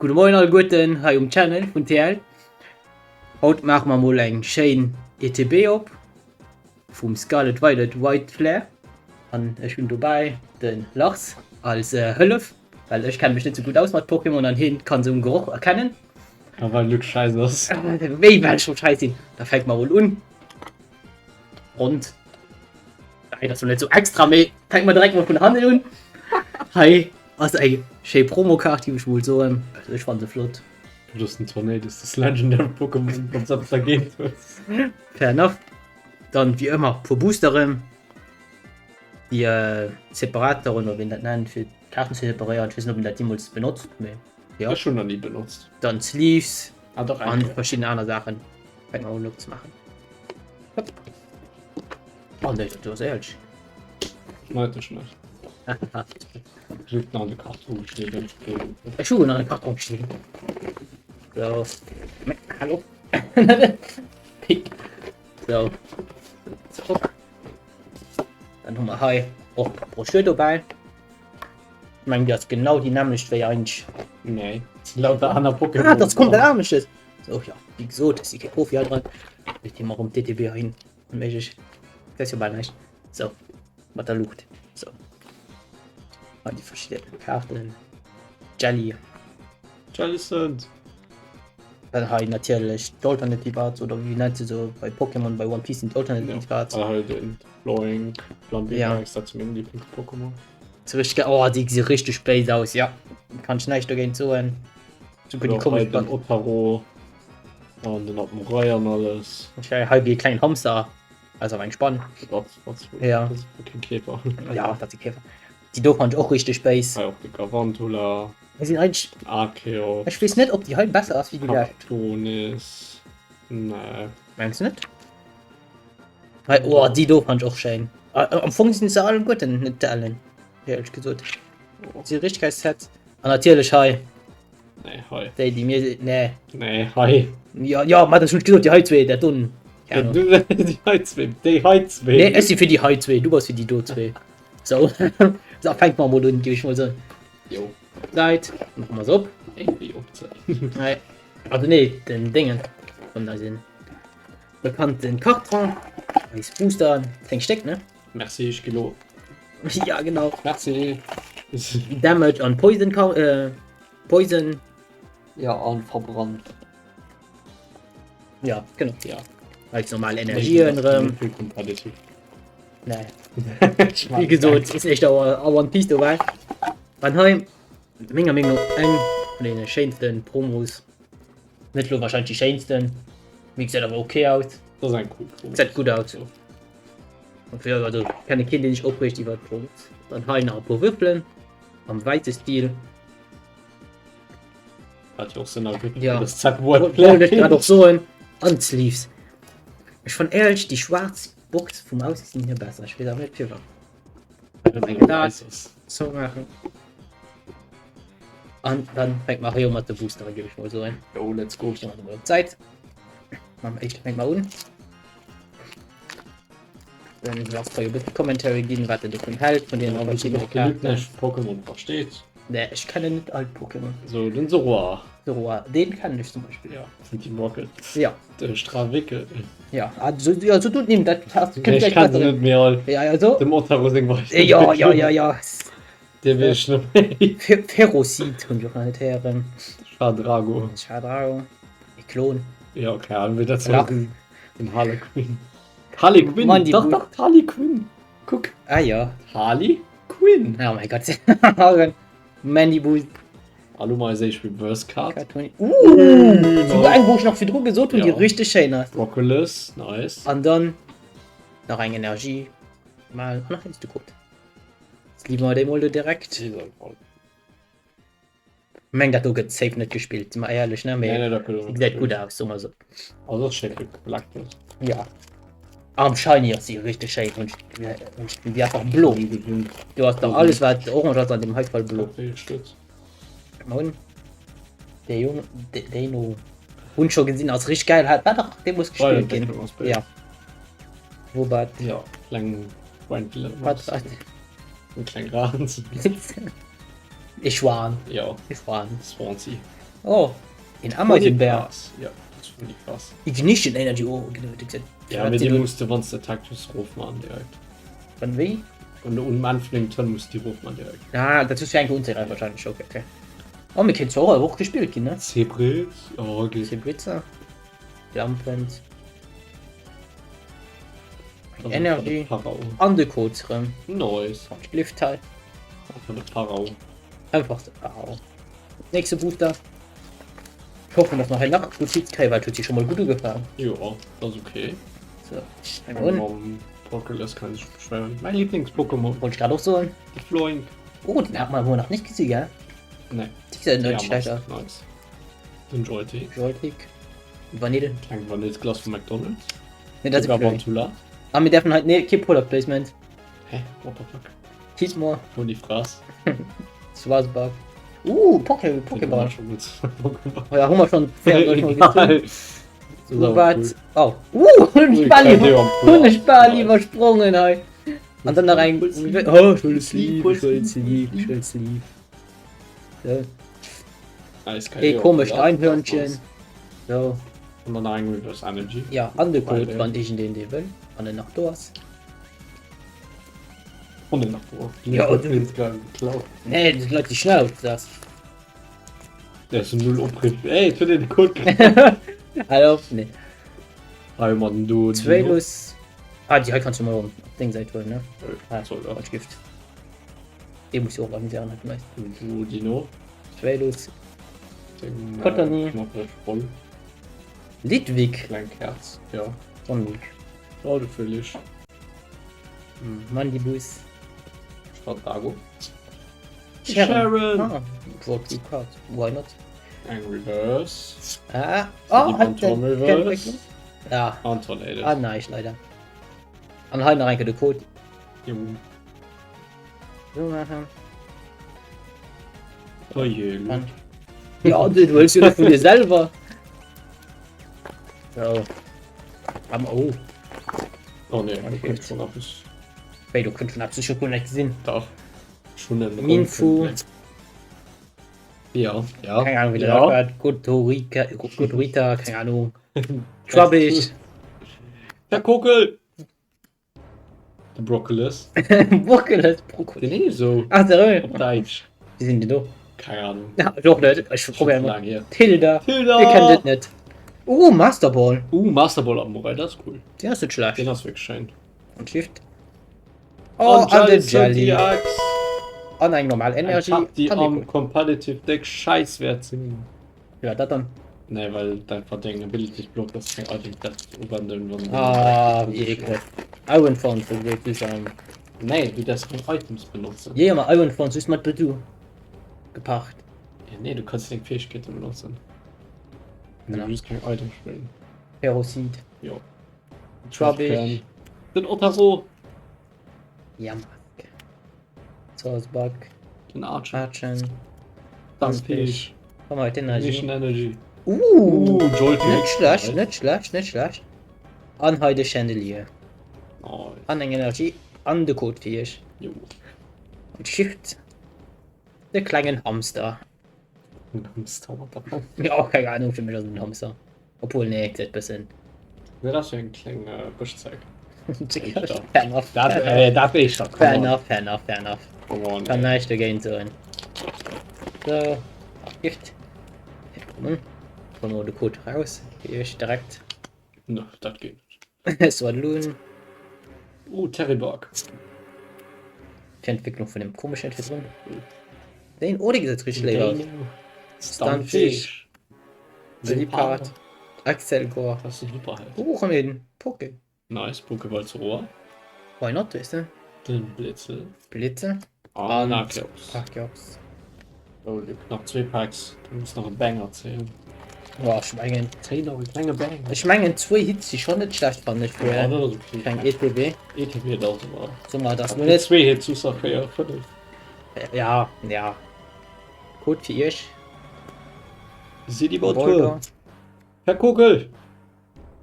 Gudde Moien alleguerten hei um Channel vun TL. Haut maache mer mol eng schéin ETB op vum Scarlet Violet White Flare an ech hunn dobäi de Lars als Hëllef, well ech kenne mech net sou gutt aus mat Pokémon an hien kann se um Geroch erkennen. A well du scheiss ass. Wéi well ech scho scheiss sinn? Da fänke mer mol un. Rond. Nein, das war net sou extra, mee fänke mer direkt mol vun hannen un. Hei ass eng schéi Promokaart, géif ech mol soen. Also ech fannen se flott. Du ass den Tornadus, das Legendary Pokémon, wann du eppes dergéint hues. Fair enough. Dann wéi ëmmer puer Boosteren, déi äh, Separatoren oder wéi een dat nennt, fir d'Kaarten ze separéieren. Ech weess net, ob een dat jeemools benotzt, mee jo. Ech hunn nach ni benotzt. Dann Sleeves Ah, doch, an verschidden aner Saachen. Fänke mer un opzemaachen. Hopp. Oh nee, dat ass éierlech. Schneit dech net. Just an de Karton geschnidden. Ech hu an de Karton geschnidden. So. Hallo. Pick. So. Zurück. Dann hu mer hei och Broschür dobäi. Ich mein, die ass genau déi nämmlecht wéi eigentlech. Nee, lauter aner Pokémon. Ah, das kommt anesches. So, ja, wie gesot, si kee Profi hei dran. Ich nehme erëm d'ETB hin. Onméiglech. Dat ass jo bal näischt. So, mat der Luucht. So. Hei déi verschidden Kaarten. Jelly. Jellicent. Dann hei natierlech d'Alternative Arts oder wéi nennt se so bei Pokémon, bei One Piece sind d'Alternative Arts. Ah, hei den Floink, Flambirex, Ja. dat ass meng Lieblings-Pokémon. So richtig geil. Oh, déi gesi richtig béis aus, ja. Kann ech näischt dogéint soen. Super déi Oder och hei komesch den Ottaro an den Admurai an alles. Hei wéi e klengen Hamster. Ass awer eng Spann. Dat, dat, Ja. dat ass keng Käfer. Ja, dat si Käfer. Déi do fand ech och richteg béis. Hei och de Gavantula, Hei sinn eigentlech, den Archeops. ech weess net, ob déi hei besser ass wéi déi lescht. Kaptonis. Nee. Mengs du net? Hei, oh, déi do fand ech och schéin. Ah, Am Fong sinn se alleguerten net ellen, éierlech gesot. Si richteg geil Sets. An natierlech hei. Nee, hei. Déi, déi mir, nee. Nee, hei. Ja, ja, ma das hunn ech gesot, déi hei zwee, dat do. Ja, du, déi hei zwee, déi hei zwee. Nee, ech si fir déi hei zwee, du bass fir déi do zwee. So, so fänkt mer mol un, géif ech mol soen. Jo. Säit, maache mer se op. Irgendwie opzéien. Nee. Also nee, den Déngen vun eisen bekannten Karton, eis Booster, 10 Stéck, ne? Merci, ech gi lo. Ja, genau. Merci. Damage an Poison, äh, Poison. Ja, an verbrannt. Ja, genau. Ja. Als normal Energien erëm. Nee. Wie gesot, ist echt a One Piece dobäi. An hei, menger Meenung no, eng vun deene schéinsten Promos. Net lo wahrscheinlich déi schéinsten, mee gesäit awer okay aus. Das ist eng cool Promo. Gesäit gutt aus. Und ja, also kenne keen, deen sech opreegt iwwer d'Promos. Dann hei nach e puer Würfelen am wäisse Stil. Hat jo och Sënn ergëtt. Ja. Das Zack Word Wollt ech grad och soen. An d'Sleeves. Ech fann éierlech déi schwaarz Box vum Ausgesinn hier besser. Ech weess awer net firwat. Dat zou maachen. An dann fänkt mer hei u mat de Boosteren, géif ech mol soen. Jo, let's go. Stelle mer se mol op d'Säit. Mam éischte fänke mer un. Den Lars kann jo e bësse Commentary ginn, wat en dovun hält, vun deenen verschiddene Genug Kaarten. näischt Pokémon versteet. Nee, ech kennen net all Pokémon. So, den Zoroark. Zoroark, deen kennen ech zum Beispill. Ja, vun Team Rocket. Ja. De Strawickel. Ja, also, ja, so du nimm dat passt. Nee, ech kenn se net méi all. Ja, ja, so. Dem Ottaro seng Weisen. Ja, ja, ja, ja. Dee weess ech net méi. Ferroseed hunn ech och nach net héieren. Schadrago. Schadrago. E Klon. Ja, keine Ahnung, wéi dat soll sinn. Den Harlequin. Harley Quinn. Mann, Dach, dach, Harley Quinn. Kuck. Ah ja. Harley Quinn. Oh mein Gott. Mandy Boost. Hallo mal eis éischt Reverse Card. Uh, sogar eng, wou ech nach virdru gesot hunn, déi Ja. richteg schéin ass. Broccolis, nice. An dann nach eng Energie. Mal, ah, nach eins, du guckt. Jetzt liefern wir déi mol do direkt. Meng dat do gëtt safe net gespillt, si mer éierlech, ne? Mee Nee, nee, dat gëtt och net gesäit gutt gespillt. aus, soe mer esou. Also ass schéi collected. Ja. Am Shiny ass si richteg schéin hunn ech déi einfach blo. Du hast da alles wat orange ass an dem hei Fall blo. Mal hunn déi hunn déi no hunn scho gesinn ass richteg geil hat war dach dee muss gespillt ginn. Ja. Wobert. Ja, kleng Wendler. Wat wat? En kleng Rans. E Schwan. Ja. E Schwan. Swansea. Oh, een Ameisenbär. Ja, dat ass funny krass. Ignition Energy, oh, genau, dat gesäit. Ja, mee déi muss de wanns de Attack hues rof man direkt. Wann wéi? Wann de um Enn vun dengem Turn muss déi rof man direkt. Ah, dat ass fir eng unzegräifen wahrscheinlech, okay, okay. Oh, mir kéint zwar och gespillt ginn, ne? Zebrit, oh, okay. Zebritzer. Lampend. Energy. An de Code rëm. Nice. Liftteil. Einfach de Pharao. Einfach de Pharao. Nächste Booster. Ich hoffe, dass wir hei nach gut Hits kréien, weil huet sich schon mal gut ugefaangen. Jo, das ist okay. So, eng un. Broccolis kann sich beschweren. Mein Lieblings-Pokémon. Wollte ich gerade auch sagen. De Floink. Oh, den hat man wohl noch nicht gesehen, gell? Nee. Die sind nicht schlecht aus. Nice. Den Joltik. Joltik. Vanille. Eng Vanillesglace vu McDonald's. Nee, dat Sogar Vantula. A mir därfen halt nee, kee Product Placement. Hä? What the fuck? Heatmore. Hol die Fraß. Swazbug. Uh, Poké, Pokéball. Pokéball. Ja, hu mer schon Egal. So, wat? Oh. Uh, hunn ech bal iwwer, hunn ech bal iwwersprongen hei. An dann nach eng. Oh, ech huele Sleeve, ech huele Sleeve, ech huele Sleeve. So. Ee komescht Einhörnchen. So. An dann nach eng Reverse Energy. Ja, an de Code, wann iergendeen dee wëll, wann en nach do ass. Wann en nach do ass. Ja, du. Nee, dat Leit déi schnell op ass. Der ass null opriff. Ey, et huet een de Code geklaut. Hal op, nee. Hei mat den do. Zweelus. Ah, déi hei kanns du mol op deng Säit huelen, ne? Ah, soll dat. Gift. Dee muss jo och organiséieren, hat meist. Du Dino. Zweelus. Kottoni. Voll. Lidwig. Kleng Kerz, ja. Sonnig. Oh, du völlig. Mandibus. Stratago. Sharon. Ah, draw two cards. Why not? Eng Reverse. Ah, oh, hat den Reverse. Ja. Anton Ah, nein, leider. An hei nach enke de Code. Jo. So machen. Oh je. Ja, du wëlls jo net vun dir selwer. So. Am oh. Oh nee, du könnt schon etwas. Wéi, du könnt schon etwas, ich hab nicht gesehen. Dach. Schon en Minfu. Ja, ja. Keine Ahnung, wie der ja. ja. Gotorika, Gotorita, keine Ahnung. Schwabbig. Der Kokel! De Broccolis. Broccolis, Brokkoli. Nee, so. Ach, der Op Däitsch. Wie sinn die do? Keine Ahnung. Ja, ich och net. Ich probieren mal. Lang hier. Tilda. Tilda! Wir kennen das net. Oh, Master Ball. Uh, Master Ball am Moral, das ist cool. Den ass net schlecht. Den ass wirklich schön. Und Shift. Oh, an den Jelly. Jelly. An eng normal Energy. Eng Karte, die An am Competitive Deck scheiß wert sinn. Ja, dat dann. Nee, well dat einfach deng Abilities blockt, dass keng Items dat uwenden, wann Ah, wie ekelhaft. Iron Thorns, so wéi du sagen. Nee, du darfst keng Items benutzen. Ja, ma Iron Thorns ist mat Bedu gepacht. Ja, nee, du kannst deng Fähigkeiten benutzen. Du Genau. just keng Items spillen. Ferroseed. Jo. Trubbish. Den Otaro. Yamask. Sawsbuck. Den Archer. Archen. Dampfisch. Komm mal, den Energy. Mission Energy. Uh, uh Joltik. Net schlecht, net schlecht, net schlecht. An hei de Chandelier. Oh. An eng Energie an de Code fir iech. Jo. Und Shift. De klengen Hamster. En Hamster, what the fuck? Ja, auch keine Ahnung, für mich ass et en Hamster. Obwohl, nee, gesäit bëssen. Nee, dat ass jo eng kleng Bëschzeck. Fair enough. Dat, äh, dat weess ech, Fair enough, fair enough, fair enough. Come on. Kann näischt dogéint soen. So, Gift. Kommen. Kommen wir de Code raus. Fir iech direkt. No, dat geet net. Swadloon. Oh, Terrybark. Fir Entwicklung vun dem komischen virdrun. Den oh, dee gesäit richtig léif aus. Stunfish. Liepard. Axel Gore. Das ist super halt. Oh, komm hin. Poké. Nice, Pokéball zu Rohr. Why not, weißt du? Den Blitzel. Blitze. Ah, Archeops. Archeops. Oh, nach zwee Packs. Du muss nach e Banger zéien. Boah, ech mengen. Zéi nach e klenge Banger. Ech mengen zwee Hits si schon net schlecht fannen ech fir Ja, dat ass okay. eng ETB. ETB dat ass awer. So mal das nur net. Zwee Hits us nach 4, 5. Ja, ja. Code fir iech. City Tour. Herr Kogel.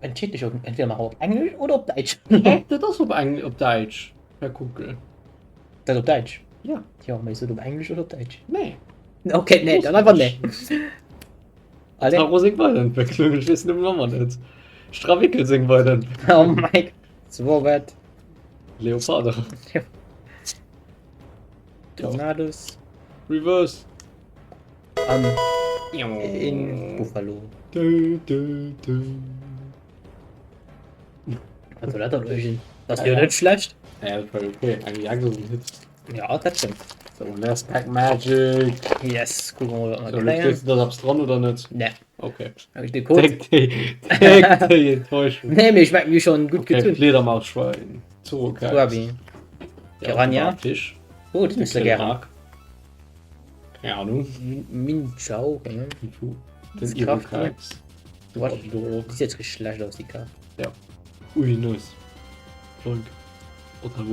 Entscheet dech entweder mach op Englisch oder op Däitsch. Hä? Dat ass op Eng op Däitsch, Herr Kugel. Dat op Däitsch? Ja. Jo, mee sot op Englisch oder op Däitsch? Nee. Okay, nee, dann einfach nee. Allez. Taro seng Weiderentwécklung, ech weess den Numm ëmmer net. Strawickel seng Weiderentwécklung. Oh mein Swobert. Leopardo. Tornados. Reverse. An in Buffalo. Du, du, du. Was soll dat dann eugen? Das ist ja net schlecht. Ja, das war okay. Eng Jagd ass en Hit. Ja, dat stimmt. So, last pack magic. Yes, gucken wir mal, wat So, wir Luc, kréien. kriegst du das abs dran oder net? Nee. Okay. Hab ich den Code? Deck déi, deck déi Enttäuschung. Nee, mee ich mein, mir schon gut Okay, gezun. Fledermausschwein. Zorokax. Krabi. Piranha. Fisch. Oh, den ist ja gerne. Keine Ahnung. Min Chao, keine Ahnung. Den Kraft, Irokax. What? Sieht jetzt richtig schlecht aus, die Karte. Ja. Ui, nice. Plank.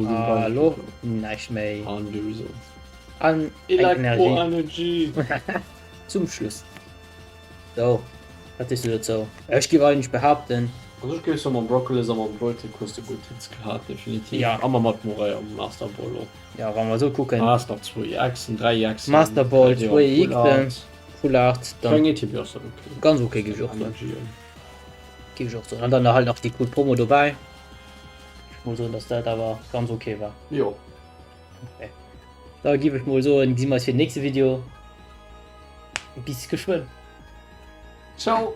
Hallo? Näischt méi. An déi Results. An eng Energie. Elektroenergie. Zum Schluss. So, wat sees du dozou? Ech géif eigentlech behaapten. Also ech géif soen, mam Broccolis a mam Beutec hues de gutt Hits gehat, definitiv. Ja. A mam Admurai am Master Ball och. Ja, wa mer esou kucken. Haas nach zwou EXen, dräi EXen. Master Ball, zwou EXen, Full Art, dann. Eng ETB ass dat ok. Ganz ok, géif ech och soen. Géif ech och soen. An dann halt nach déi cool Promo dobäi. Ech mol soen, dass dat awer ganz ok war. Jo. Okay. Da gif ech mol soen, gesi mer eis fir den nächste Video. Bis geschwënn. Ciao.